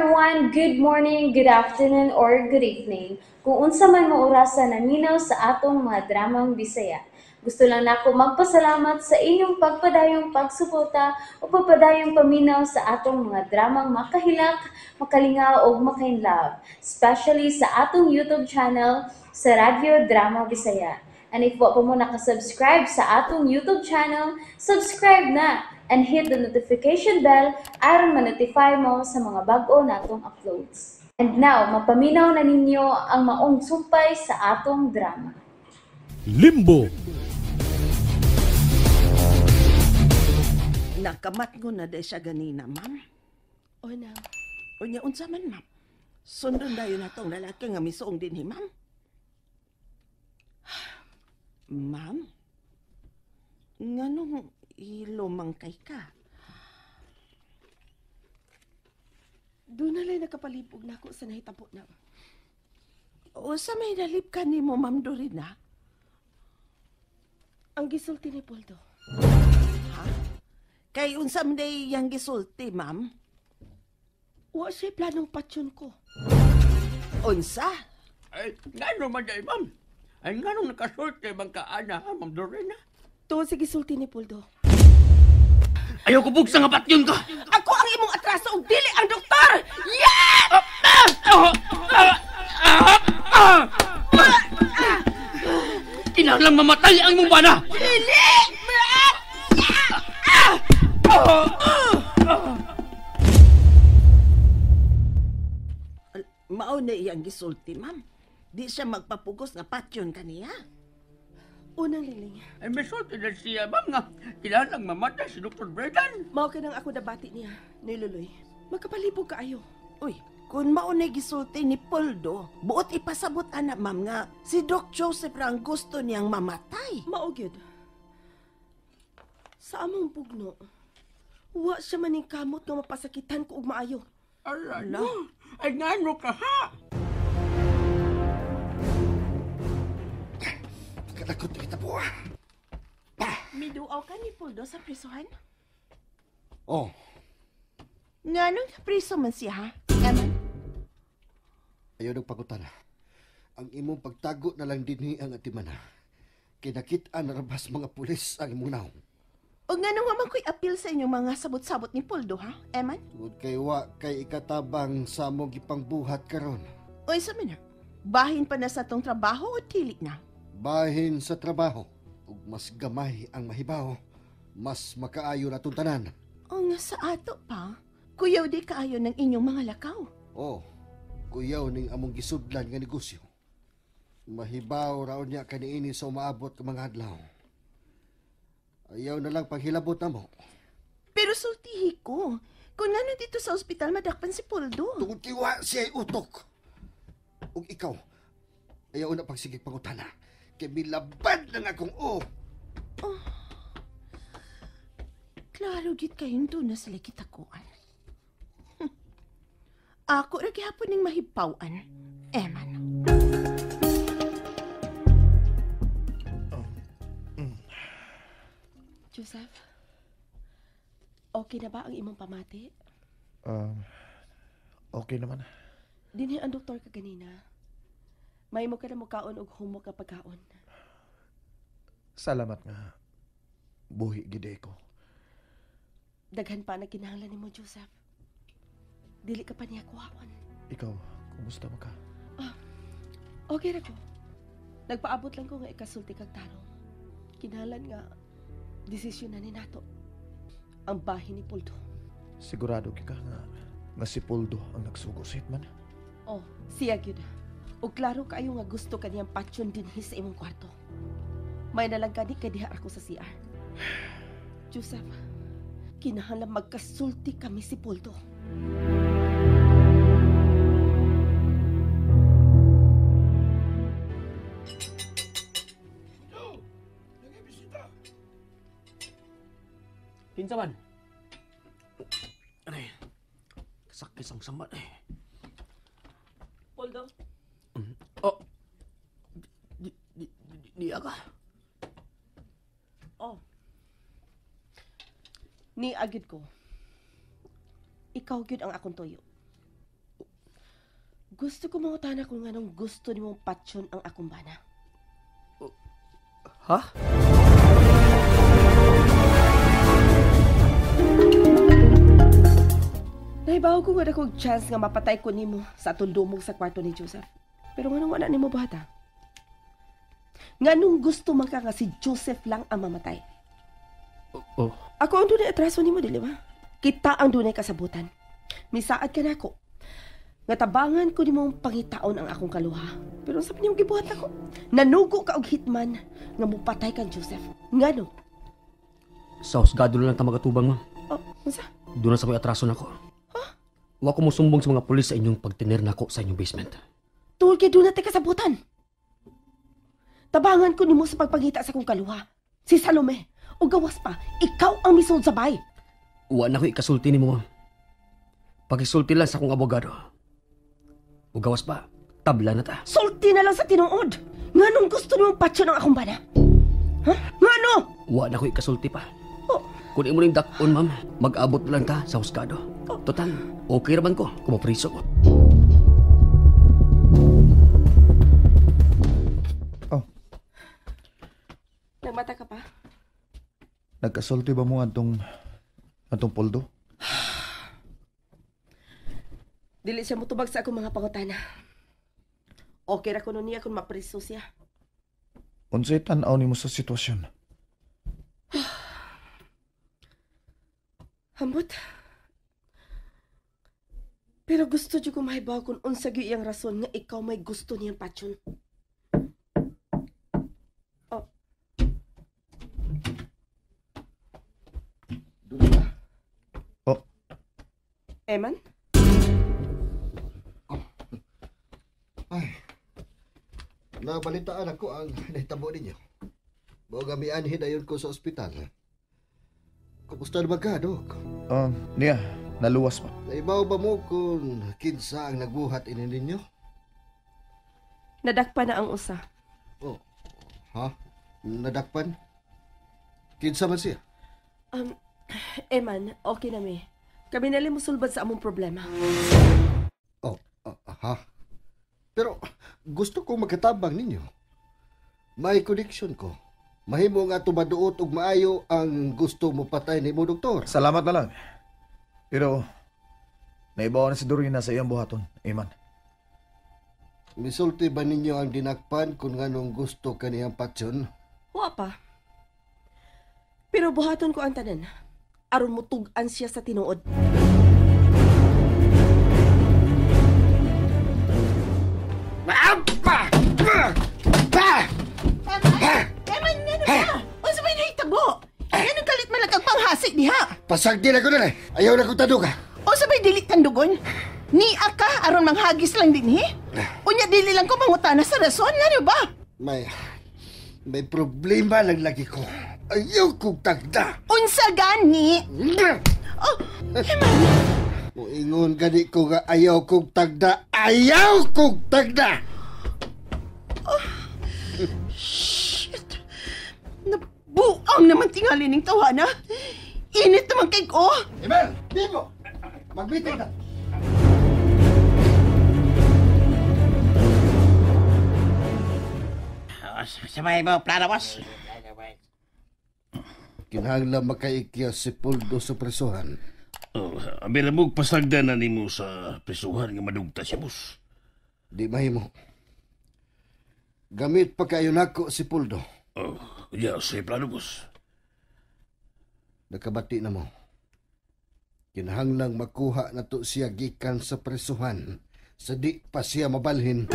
Everyone! Good morning, good afternoon, or good evening. Kung unsa man mo orasa naminaw sa atong mga dramang Bisaya. Gusto lang nako magpasalamat sa inyong pagpadayong pagsuporta o pagpadayong paminaw sa atong mga dramang makahilak, makalingaw ug makainlove, especially sa atong YouTube channel sa Radyo Drama Bisaya. And if wa pa mo nakasubscribe sa atong YouTube channel, subscribe na and hit the notification bell aron ma-notify mo sa mga bag-o natong uploads. And now, mapaminaw na ninyo ang maong sumpay sa atong drama. Limbo. Nakamat ko na dahil siya ganina, ma'am. O na. Unya, unsa man, ma'am. Sundon dayon na tong lalaki nga misuong dinhi, ma'am. Ma'am? Nganong ilo man kay ka? Doon na lang nakapalibog na ako sa nahitabo na. Usa may nalip ka nimo, Ma'am Dorina? Ang gisulti ni Poldo. Ha? Kay unsa man day yang gisulti, ma'am? Wa siya planong patyon ko. Unsa? Ay, ngano man day, ma'am? Ay, nganong nakasulti man ka, ana, ha, Ma'am Dorina? Tuon sa gisulti ni Poldo. Ayaw ko bugsa nga patyon ka! Ako ang imong atraso ug dili ang doktor! Yeah! Kinahanglang mamatay ang imong bana! Dili! Mao na iyang gisulti, ma'am. Di siya magpapugos nga patyon kaniya. Unang liling, Ay, may sulti na siya, ma'am, nga kinahanglang mamatay si Dr. Brendan. mao ka nang ako nabati niya ni Luloy. Magkapalibog kaayo. Uy, kung mao na gisulti ni Poldo, buot ipasabot ana, ma'am, nga si Doc Joseph ra ang gusto niyang mamatay. Mao gyud. Sa among bugno, wa siya maning kamot nga mapasakitan ko og maayo. Ala, ay, ngano ka, ha? Pagkalakot na kita po ah. Miduaw ka ni Poldo sa prisuhan? Oh, Nganong priso man siya, ha? Eman? Ayaw ng pagutan. Ang imong pagtago na lang dinhi ang atimana. Kinakit-an na rabas mga pulis ang imong naong. O nganong wa man ko'y apil sa inyong mga sabot-sabot ni Poldo, ha? Eman? Tungod kay wa kay ikatabang sa among gipangbuhat karon. O isa man na, bahin pa na sa tong trabaho o dili na? Bahin sa trabaho, ug mas gamay ang mahibaw, mas makaayo na atong tanan. O nga sa ato pa, kuyaw di kaayo ng inyong mga lakaw. Oh, kuyaw ning among gisudlan nga negosyo. Mahibaw raon niya kaniini sa umaabot ka mga adlaw. Ayaw na lang paghilabot na mo. Pero sultihi ko, kung ngano dito sa ospital madakpan si Poldo. Tungod kay wa siya'y utok. Ug ikaw, ayaw na pagsigig pangutana. Kay milabad lang akong o. Oh. Klaro gid kayong doon na sila kitakuan. Ako ra gihapon ning mahibaw-an. Eman. Joseph, okay na ba ang imong pamati? Okay naman. Dinhi ang doktor ka ganina. May mo ka na mukaon og humok ka pagkaon. Salamat nga. Buhi gid ko. Daghan pa na kinahanglan nimo, Joseph. Dili ka pa niya kuhaon. Ikaw, kumusta man ka? Okay ra ko. Nagpaabot lang ko nga ikasulti kag tarong. Kinahanglan nga desisyon na ni nato. Ang bahin ni Poldo. Sigurado gyud ka nga si Poldo ang nagsugo sa hitman? Oh, siya gyud. Ug klaro kaayo nga gusto kaniyang patyon dinhi sa imong kwarto. May nalang gani kay diha ako sa CR. Joseph, kinahanglan magkasulti kami si Poldo. Kinsa man? Aray, sakit ang samat eh. Poldo? Oh, di ka. Oh. Ni agid ko. Ikaw gyud ang akong tuyo. Gusto ko mangutana kung anong gusto nimong patyon ang akong bana. Ha? Nahibaw ko nga akong chance nga mapatay ko nimo sa atong dumog sa kwarto ni Joseph. Pero nganong wala nimo buhata? Nganong gusto man ka nga si Joseph lang ang mamatay? Oh. Ako ang dunay atraso nimo, dili ba? Kita ang dunay kasabutan. Misaad ka nako. Nga tabangan ko nimong pangitaon ang akong kaluha. Pero sa nimo gibuhat ako? Nanugo ka og hitman nga mupatay kang Joseph. Ngano? Sa husgado na lang ta magatubang, ma'am. Oh, unsa? Doon na sa may atraso nako. Huh? Wa ko mosumbong sa mga pulis sa inyong pagtiner nako sa inyong basement. Tuol kay doon na tay kasabutan. Tabangan ko nimo sa pagpangita sa akong kaluha. Si Salome. O gawas pa, ikaw ang misod sa bay. Wa na ko ikasulti nimo, ma'am. Pagisulti lang sa akong abogado. O gawas pa, tabla na ta. Sulti na lang sa tinuod. Nganong gusto nimong patyon ang akong bana? Ha? Ngano? Wa na ko ikasulti pa. Oh. Kung imo ning dak-on, ma'am, mag-abot na lang ta sa husgado. Oh. Total, okay ra man ko kung mapriso ko. Oh. Nagmata ka pa? Nagkasulti ba mo antong Poldo? Dili siya mutubag sa akong mga pangutana. Okay ra kuno niya kung mapriso siya. Unsay tan-aw nimo sa sitwasyon? Ambot. Pero gusto jud ko mahibaw kung unsa gyud iyang rason nga ikaw may gusto niyang patyon. Oh. Oh. Eman? Oh. Ay. Nabalitaan ako ang nahitabo ninyo. Mao gamianhin dayon ko sa ospital. Kumusta na ba ka, Dok? Niya, naluwas pa. Naibaw ba mo kung kinsa ang nagbuhat ini ninyo? Nadakpan na ang usa. Oh, ha? Nadakpan? Kinsa man siya? Eman, okay na mi. Kami nali musulbad sa among problema. Oh, ha? Pero gusto kong magkatabang ninyo. May connection ko. Mahimo nga tumaduot og maayo ang gusto mo patay nimo, doktor. Salamat na lang. Pero naibaw na si Dorina sa iyang buhaton, Eman. Misulti ba ninyo ang dinakpan kung nganong gusto kaniyang patyon? Wa pa. Pero buhaton ko ang tanan. Aron mutug-an siya sa tinuod. Eman, ngano ba? Unsa may nahitabo? Nganong kalit man lang kang panghasi diha? Pasagdi na ko na eh. Ayaw na kong tandog ha. Unsa may dili tandugon? Ni aka aron manghagis lang dinhi? Unya dili lang ko mangutana sa rason, ngano ba? May problema lang lagi ko. Ayaw kong tagda. Unsa gani? Oh, Eman. Moingon gani ko nga ayaw kong tagda. Ayaw kong tagda. Oh, shit. Nabuang naman tingali ning tawana. Init naman kay ko. Emel, di mo. Magbitin na. Sabay mo, plano, boss. Kinahanglan makaikya si Poldo sa presuhan. Oh, abi na mo pasagda na nimo sa presuhan nga madugta siya, boss. Di mahimo. Gamit pa kayo nako si Poldo. Oh, yeah, say plano, boss. Nakabati na mo. Kinahanglang makuha na to siya gikan sa presuhan. Sa di pa siya mabalhin.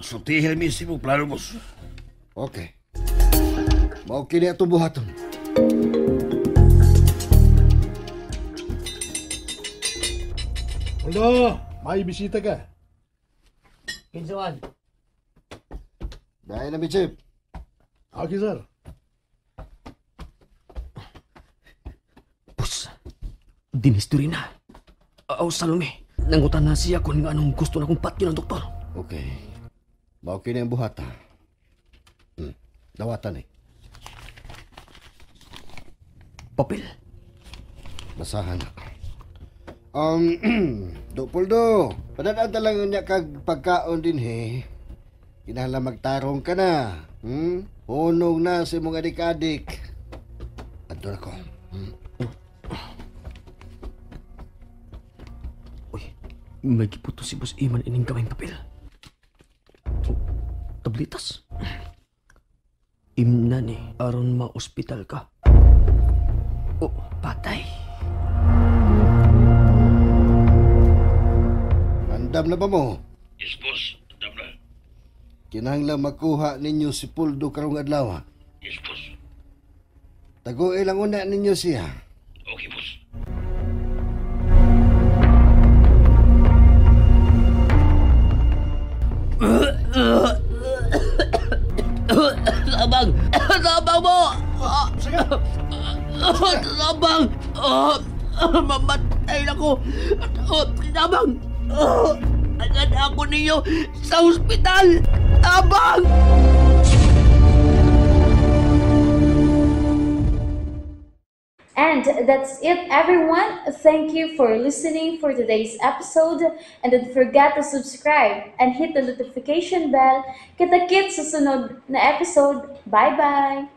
Sultihin mi si mo plano, boss. Okay. Mao kini atong buhaton. Poldo, may bisita ka. Kinsuan? Dahil na mi, Chief. Okay, sir. Boss, dinhistory na. Aw, Salome, nangutan na siya kung anong gusto na kong patyon ng doktor. Okay. Mao kini ang buhata. Dawatan eh. Papel. Basahan na. Do Poldo, padadaan lang niya kag pagkaon din he. Kinahanglan magtarong ka na. Hunong na sa imong adik-adik. Adto na ko. Uy, may giputo si Boss Iman ining gamay papel. Oh, tablitas. Imna ni aron ma-ospital ka. Oh, patay. Andam na ba mo? Yes, boss. Andam na. Kinahanglan makuha ninyo si Puldo karong adlaw. Yes, boss. Taguin lang una ninyo siya. Okay, boss. Tabang! Tabang mo! Tabang! Mamatay na ko! Tabang! Agad ako ninyo sa ospital! Tabang! And that's it, everyone. Thank you for listening for today's episode. And don't forget to subscribe and hit the notification bell. Kita-kits sa sunod na episode. Bye-bye!